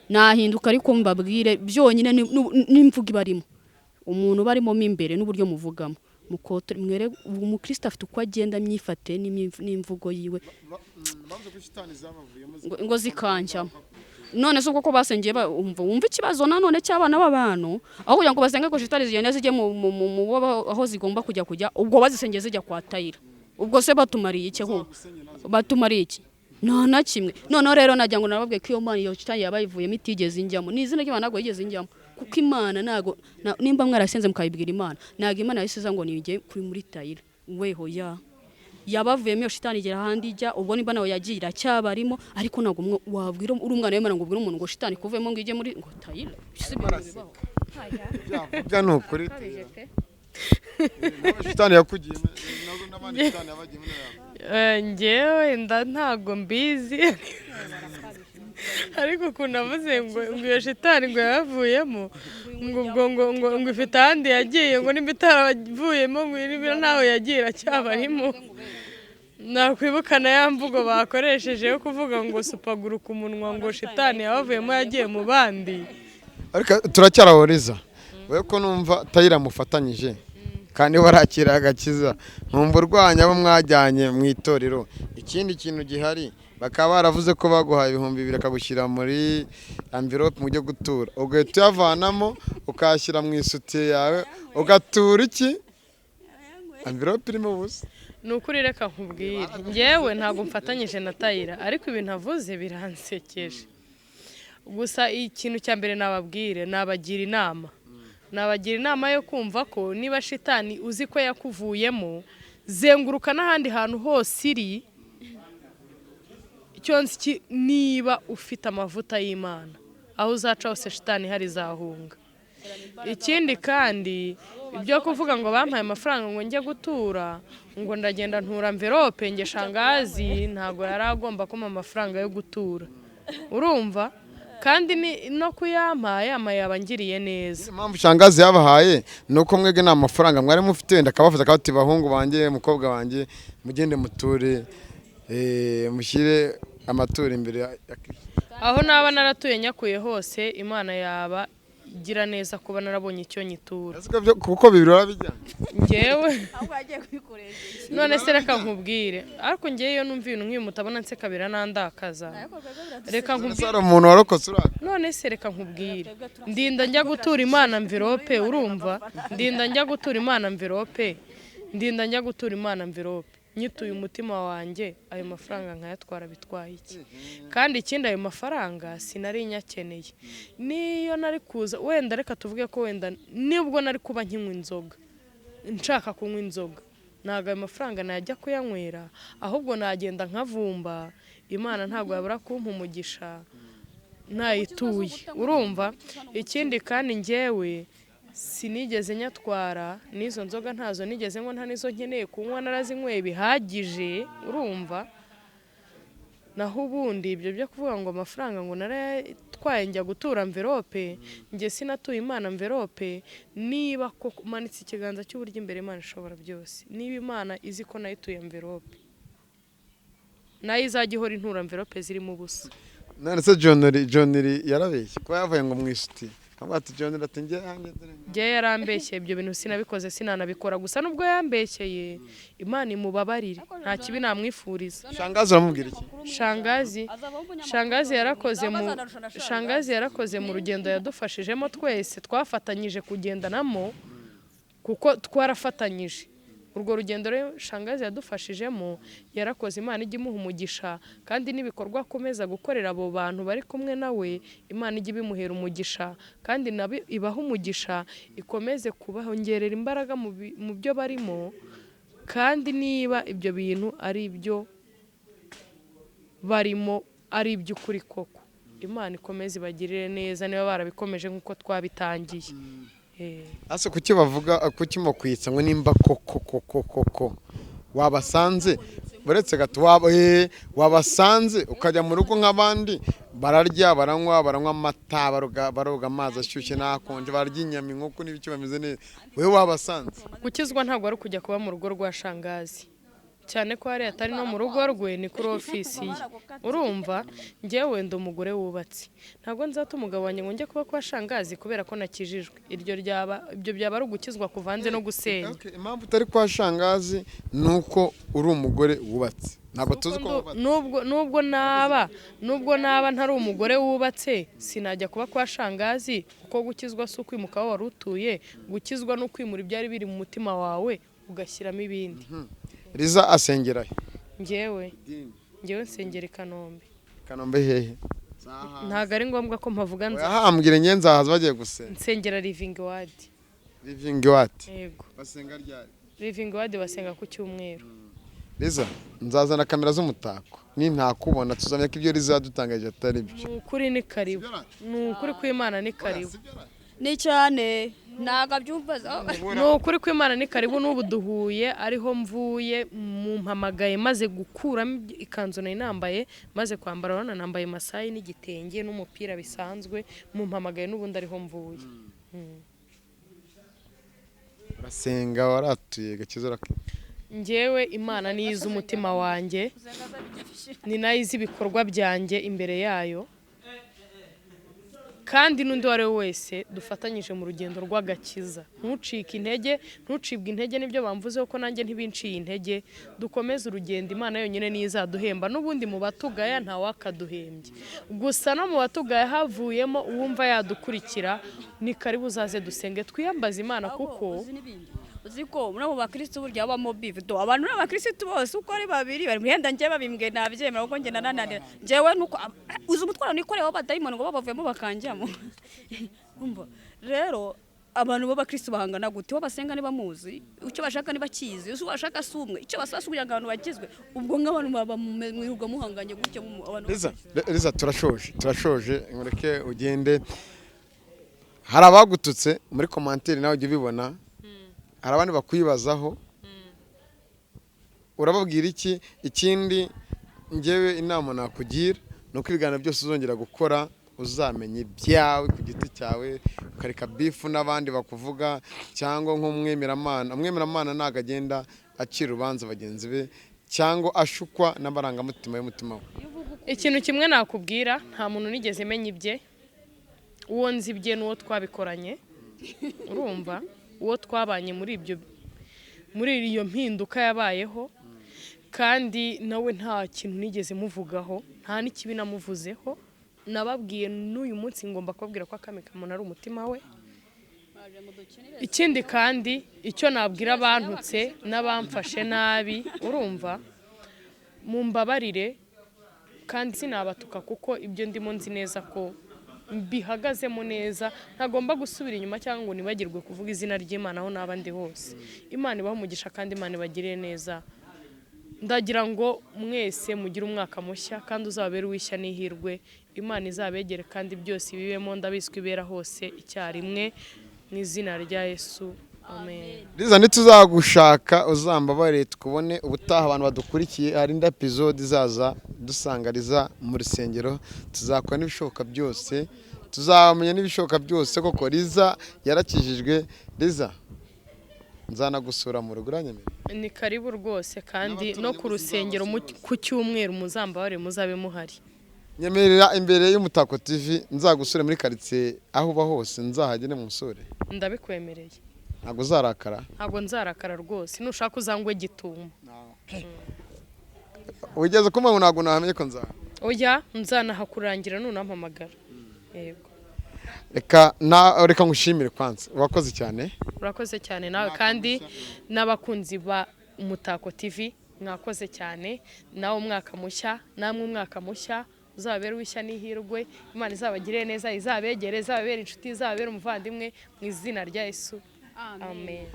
nahinduka. Ariko mbabwire byonyine n'imvugo ibarimo, umuntu ubarimo mo imbere n'uburyo muvugamo, mukote mwere. Umukristo afite uko agenda, myifatire n'imvugo yiwe ngo zikanjyamo. None se ubwo ko basengeye wumva ikibazo nanone cy'abana b'abantu, aho kugira ngo basenge ko shitani zigenda zijye mu aho zigomba kujya, ubwo bazisengeye zijya kwa Tayira, ubwo se batumariye iki? Ho batumariye iki? Nta na kimwe. Noneho rero nagira ngo nababwiye ko iyo Mana, iyo shitani yaba yivuyemo, itigeze injyamo. Ni izina ry'Imana, ntabwo yigeze injyamo, kuko Imana ntabwo nimba mwarasenze mukayibwira Imana, ntabwo Imana yahise iza ngo nijye kuri muri Tayira weho. Ya yabavuyemo iyo shitani igera ahandi ijya, ubwo nimba nawe yagiye iracyabarimo. Ariko ntabwo wabwira uri umwana w'Imana ngo ubwire umuntu ngo shitani kuvemo ngo ijye muri ngo Tayira. Si ibintu bibaho. Bya ni ukuri, nawe shitani yakugiyemo n'abandi shitani yabagiyemo. Njyewe nda ntago mbizi, ariko ukuntu avuze ngo iyo shitani ngo yabavuyemo, ngo ubwo ngo ifite ahandi yagiye, ngo nimba itaravuyemo ngo niba ntaho yagiye iracyabarimo, nakwibuka na ya mvugo bakoresheje yo kuvuga ngo supaguruka umunwa, ngo shitani yabavuyemo yagiye mu bandi. Ariko turacyarahoriza wowe ko numva Tayira mufatanyije kandi warakira agakiza, nkumva urwanya abo mwajyanye mu itorero. Ikindi kintu gihari, bakaba baravuze ko baguhaye 2000 akagushyira muri envelope mu byo gutura, ugahita uyavanamo ukayashyira mu isutiye yawe, ugatura iki envelope irimo ubusa. Ni ukuri, reka nkubwire, njyewe ntabwo mfatanyije na Tayira, ariko ibintu avuze biransekeje. Gusa ikintu cya mbere nababwire, nabagira inama yo kumva ko niba shitani uzi ko yakuvuyemo, zenguruka n'ahandi hantu hose iri. Icyo nzi niba ufite amavuta y'Imana, aho uzaca hose shitani hari izahunga. Ikindi kandi, ibyo kuvuga ngo bampaye amafaranga ngo njye gutura, ngo ndagenda ntura envelope, nge shangazi ntabwo yari agomba kumpa amafaranga yo gutura, urumva? Kandi ni no kuyampaye ama yaba angiriye neza. Impamvu shangazi yabahaye ni uko mwebwe nta mafaranga mwari mufite, wenda akabafata akabati: "Bahungu banjye, mukobwa wanjye, mugende muture, mushyire amaturo imbere ya Kristo." Aho naba naratuye nyakuye hose, Imana yaba igira neza kuba narabonye icyo nyitura. Ese ko kuko bibiri urabijyana? Njyewe Ahubwo yagiye kubikoresha. None se reka nkubwire, ariko njyewe iyo numva ibintu nk'ibi mutabona nseka biranandakaza. Reka Ese nkubwire. hari umuntu warokotse uraka? None se reka nkubwire, ndinda njya gutura Imana envelope, urumva? Ndinda njya gutura Imana envelope, ndinda njya gutura Imana envelope nyituye umutima wanjye, ayo mafaranga nkayatwara bitwaye iki? Kandi ikindi, ayo mafaranga sinari nyakeneye. Niyo nari kuza wenda, reka tuvuge ko wenda nibwo nari kuba nkinywa inzoga, nshaka kunywa inzoga, ntabwo ayo mafaranga najya kuyanywera, ahubwo nagenda nkavumba. Imana ntabwo yabura kumpa umugisha ntayituye, urumva? Ikindi kandi, njyewe sinigeze nyatwara n'izo nzoga, ntazo nigeze nywa, nta n'izo nkeneye kunywa, narazinyweye bihagije, urumva? Naho ubundi ibyo byo kuvuga ngo amafaranga ngo narayatwaye njya gutura mverope, njye sinatuye Imana mverope. Niba koko manitse ikiganza cy'uburyo imbere Imana ishobora byose, niba Imana izi ko nayituye mverope, nayo izajya ihora intura mverope zirimo ubusa. None se John yarabeshye kuba yavuye ngo mu ishuti akavuga ati John ati njye hanjye dore Njye yarambeshyeye, ibyo bintu sinabikoze, sinanabikora. Gusa nubwo yambeshyeye, Imana imubabarire, nta kibi namwifuriza. Shangazi uramubwira iki? Shangazi yarakoze mu rugendo yadufashijemo twese, twafatanyije kugendanamo kuko twarafatanyije urwo rugendo. Rero shangazi yadufashijemo, yarakoze, Imana ijya imuha umugisha, kandi n'ibikorwa akomeza gukorera abo bantu bari kumwe nawe, Imana ijya ibimuhera umugisha, kandi nabo ibaha umugisha, ikomeze kubahongerera imbaraga mu byo barimo. Kandi niba ibyo bintu ari ibyo barimo ari iby'ukuri koko, Imana ikomeze ibagirire neza niba barabikomeje nk'uko twabitangiye. Ase kuki bavuga kuki mukwitsa ngo nimba koko koko koko wabasanze, uretse gato wabasanze ukajya mu rugo nk'abandi, bararya, baranywa amata, baroga amazi ashyushye n'akonje, barya inyama, inkoko n'ibiki, bameze neza, wewe wabasanze. Gukizwa ntabwo ari ukujya kuba mu rugo rwa shangazi, cyane ko hariya atari no mu rugo rwe, ni kuri ofisi ye. Urumva, njyewe ndi umugore wubatse, ntabwo nzata umugabo wanjye ngo njye kuba kwa shangazi kubera ko nakijijwe. Iryo ryaba ibyo byaba ari ugukizwa kuvanze no gusenya. Okay, impamvu utari kwa shangazi ni uko uri umugore wubatse, ntabwo tuzi ko wubatse. Nubwo naba ntari umugore wubatse, sinajya kuba kwa shangazi, kuko gukizwa si ukwimuka aho wari utuye, gukizwa ni ukwimura ibyari biri mu mutima wawe ugashyiramo ibindi. Liza asengera he? Njyewe nsengera i Kanombe. Kanombe hehe? Ntabwo ari ngombwa ko mpavuga. Wahambwira njye nzahaza bagiye gusenga. Nsengera Living Word. Living Word. Yego. Basenga ryari? Living Word basenga ku cyumweru. Liza, nzazana kamera z'umutako, nintakubona tuzamenya ko ibyo Liza yadutangaje atari byo. Ni ukuri ni karibu, ni ukuri kw'Imana ni karibu. Ni cyane ntabwo abyumva. Ni ukuri kw'Imana ni karibu. N'ubu duhuye ariho mvuye, mumpamagaye maze gukuramo ikanzu nari nambaye, maze kwambara, urabona nambaye masayi n'igitenge n'umupira bisanzwe, mumpamagaye n'ubundi ariho mvuye. Urasenga waratuye gakiza urakira. Njyewe Imana niyo izi umutima wanjye, ni nayo izi ibikorwa byanjye imbere yayo, kandi n'undi uwo ari we wese dufatanyije mu rugendo rw'agakiza, ntucike intege, ntucibwe intege n'ibyo bamvuzeho, ko nanjye ntibinciye intege. Dukomeze urugendo, Imana yonyine niyo izaduhemba. N'ubundi mu batugaya ntawakaduhembye, gusa no mu batugaya havuyemo uwumva yadukurikira, ni karibu uzaze dusenge twiyambaze Imana, kuko uzi ko muri abo bakirisitu burya habamo bivudo, abantu n'abakirisitu bose uko ari babiri bari muhenda, njye babimbwe nabyemera kuko njye nananira njyewe nuko uzi umutwaro nikoreye w'abadayimoni ngo babavuyemo bakanjyamo. Umva rero abantu b'abakirisitu bahangana gute, bo basenga nibamuzi, icyo bashaka nibakizi, icyo bashaka si umwe, icyo basaba si kugira ngo abantu bakizwe. Ubwo nk'abantu baba mwirirwa muhanganye gutya abantu. Liza turashoje nkureke ugende. Hari abagututse muri commentaire nawe ujya ubibona, hari abandi bakwibazaho, urababwira iki? Ikindi njyewe inama nakugira ni uko ibiganiro byose uzongera gukora uzamenye ibyawe ku giti cyawe, ukareka bifu n'abandi bakuvuga, cyangwa nk'umwemeramana. Umwemeramana ntabwo agenda acira urubanza bagenzi be cyangwa ashukwa n'amarangamutima y'umutima we. Ikintu kimwe nakubwira, nta muntu nigeze menya ibye, uwo nzi ibye n'uwo twabikoranye, urumva uwo twabanye muri ibyo, muri iyo mpinduka yabayeho, kandi nawe nta kintu nigeze muvugaho, nta n'ikibi namuvuzeho. Nababwiye n'uyu munsi ngomba kubabwira ko akami kamuntu ari umutima we. Ikindi kandi icyo nabwira abantutse n'abamfashe nabi, urumva mumbabarire, kandi sinabatuka kuko ibyo ndimo nzi neza ko mbihagazemo neza, ntagomba gusubira inyuma cyangwa ngo nibagirwe kuvuga izina ry'Imana aho naba ndi hose. Imana ibahe umugisha kandi Imana ibagirire neza. Ndagira ngo mwese mugire umwaka mushya kandi uzababere uw'ishya n'ihirwe, Imana izabegere kandi byose ibibemo, ndabizi ko ibera hose icyarimwe, mu izina rya Yesu. Amen. Liza, ntituzagushaka, uzambabare tukubone ubutaha. Abantu badukurikiye, hari indi episode izaza dusanga Liza mu rusengero. Tuzakora n'ibishoboka byose, tuzamenya n'ibishoboka byose koko Liza yarakijijwe. Liza, nzanagusura mu rugo, uranyemerera? Ni karibu rwose, kandi no ku rusengero ku cyumweru muzambabare muzabe muhari. Nyemerera imbere y'Umutako TV, nzagusure muri karitsiye aho uba hose, nzahagere mu musore. Ndabikwemereye. Ntabwo uzarakara? Ntabwo nzarakara rwose, nushaka uzangwe gitumo. Ugeze ku mpamvu ntabwo nahamenye ko nzaha. Oya, nzanahakurangira nunampamagara, yego. Reka na reka ngushimire kwanza, wakoze cyane. Urakoze cyane nawe, kandi n'abakunzi ba Umutako TV mwakoze cyane. Nawe umwaka mushya, namwe umwaka mushya uzababere uw'ishya n'ihirwe. Imana izabagirire neza, izabegere, izababere inshuti, izababere umuvandimwe, mu izina rya Yesu, amen.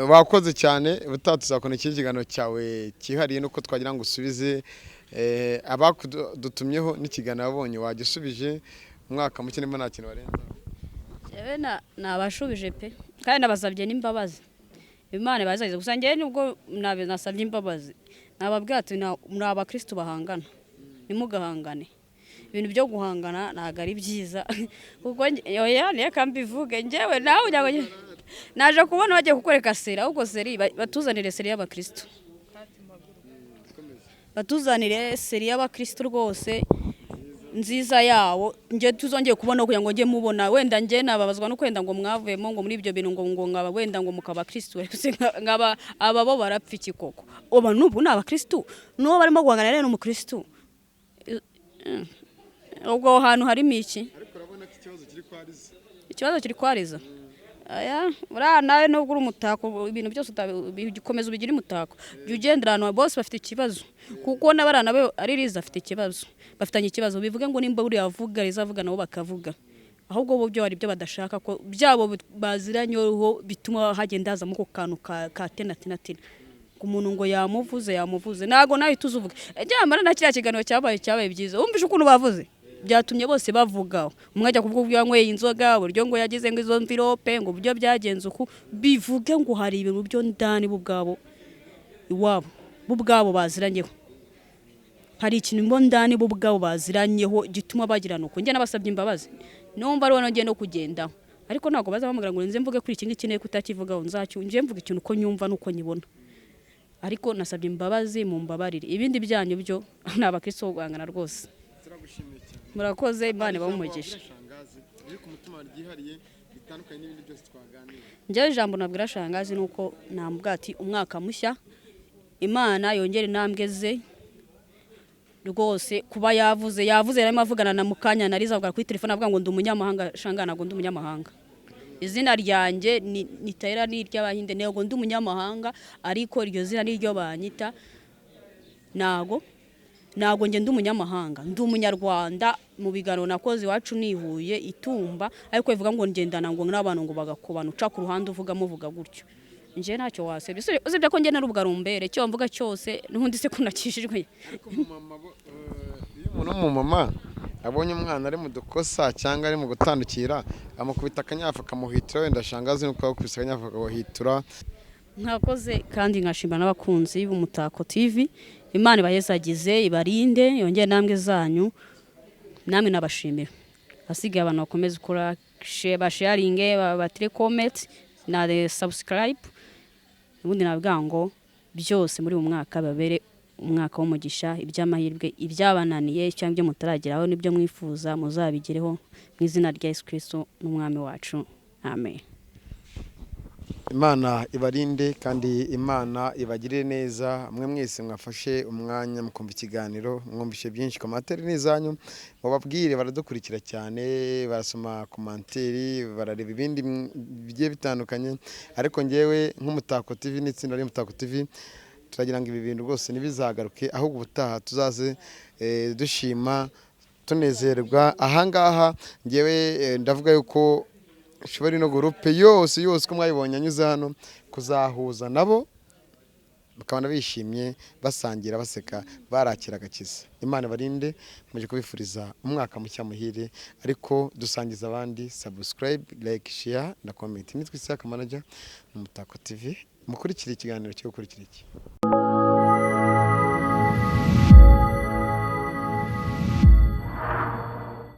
Wakoze cyane. Ubutaha tuzakora ikindi kiganiro cyawe cyihariye, nuko twagira ngo usubize abakudutumyeho n'ikiganiro wabonye wagisubije. Umwaka muke, niba nta kintu warenza. Jewe nabashubije pe, kandi nabasabye n'imbabazi. Imana ibazageze. Gusa njyewe nubwo nasabye imbabazi, nababwira ati: "Muri abakristu bahangana, ntimugahangane." Ibintu byo guhangana ntabwo ari byiza, kuko oya, reka mbivuge. Njyewe nawe ugira ngo naje kubona bagiye kukwereka série, ahubwo série batuzanire série y'abakristu, batuzanire série y'abakristu rwose nziza yawo, njye tuzongeye kubona kugira ngo njye mubona. Wenda njye nababazwa no kwenda ngo mwavuyemo ngo muri ibyo bintu, ngo nkaba wenda ngo mukaba kristu, nkaba aba bo barapfa iki koko? Ubu n'ubu ni abakristu, n'uwo barimo guhangana rero ni umukristu. Ubwo aho hantu harimo iki? Ariko urabona ko ikibazo kiri kwa Liza. Ikibazo kiri kwariza. Aya uriya nawe, nubwo uri umutako, ibintu byose ukomeza ubigire umutako, jya ugendera ahantu bose bafite ikibazo, kuko n'abariya nabo ari Liza afite ikibazo, bafitanye ikibazo. Bivuge ngo nimba uriya avuga, Liza avuga, nabo bakavuga, ahubwo bo byo hari ibyo badashaka ko byabo baziranyeho, bituma hagenda hazamo ako kantu ka tena tena tena ku muntu ngo yamuvuze, yamuvuze. Ntabwo nawe tuzuvuga nyamara na kiriya kiganiro cyabaye byiza. Wumvise ukuntu bavuze, byatumye bose bavuga, umwe ajya kuvuga uburyo yanyweye inzoga, uburyo ngo yagize ngo izo mvirope, ngo uburyo byagenze uku. Bivuge ngo hari ibintu byo ndani bo ubwabo iwabo, bo ubwabo baziranyeho, hari ikintu bo ndani bo ubwabo baziranyeho gituma bagirana uko. Njye nabasabye imbabazi, numva ari nongeye no kugendaho, ariko ntabwo bazampamagara ngo nze mvuge kuri iki ngiki, neye kutakivugaho. Nzacyo njye mvuga ikintu uko nyumva n'uko nyibona, ariko nasabye imbabazi, mu mbabarire. Ibindi byanyu byo ni abakristo bo guhangana rwose. Turagushimiye cyane. Murakoze, Imana ibahe umugisha. Shangazi, riri ku mutima ryihariye bitandukanye n'ibindi byose twaganiriye. Njyewe ijambo nabwira shangazi ni uko namubwira ati: "Umwaka mushya, Imana yongere intambwe ze rwose." Kuba yavuze, yavuze, yarimo avugana na mukanya na Liza, avuga kuri telefone, avuga ngo ndi umunyamahanga. Shanga, ntabwo ndi umunyamahanga. Izina ryanjye ni Tayira, ni iry'Abahinde. Ntabwo ndi umunyamahanga, ariko iryo zina ni ryo banyita. Ntabwo njye ndi umunyamahanga, ndi Umunyarwanda. Mu biganiro nakoze iwacu nihuye itumba, ariko bivuga ngo ngendana ngo n'abantu ngo bagakubana, uca ku ruhande uvuga, muvuga gutyo, njye ntacyo wasebye. Usibye ko njye narubugarumbere, icyo mvuga cyose n'ubundi se ko nakijijwe. Ariko umumama iyo umuntu w'umumama abonye umwana ari mu dukosa cyangwa ari mu gutandukira, amukubita akanyafu akamuhitura. Wenda shangazi nuko yakubise akanyafu akamuhitura. Mwakoze, kandi nkashima n'abakunzi b'Umutako TV. Imana ibahezagize, ibarinde, yongere intambwe zanyu. Namwe nabashimira. Hasigaye abantu bakomeze gukora basharinge, batire comment na subscribe. Ubundi navuga ngo byose muri uyu mwaka babere umwaka w'umugisha, iby'amahirwe, ibyabananiye cyangwa ibyo mutarageraho n'ibyo mwifuza muzabigereho, mu izina rya Yesu Kristo n'umwami wacu, amen. Imana ibarinde kandi Imana ibagirire neza, mwe mwese mwafashe umwanya mukumva ikiganiro, mwumvishe byinshi. Commentaire ni izanyu, mubabwire, baradukurikira cyane, barasoma commentaire, barareba ibindi bigiye bitandukanye. Ariko ngewe nk'Umutako TV n'itsinda ry'Umutako TV, turagira ngo ibi bintu rwose ntibizagaruke, ahubwo ubutaha tuzaze dushima, tunezerwa ahangaha. Ngewe ndavuga yuko nshobora ino groupe yose yose uko mwayibonye anyuze hano kuzahuza nabo. Bakabona bishimye, basangira, baseka, barakira agakiza. Imana barinde. Nkomeje kubifuriza umwaka mushya muhire, ariko dusangiza abandi subscribe, like, share na comment. Nitwa Isaac Manager mu Mutako TV. Mukurikire ikiganiro cyo gukurikira iki.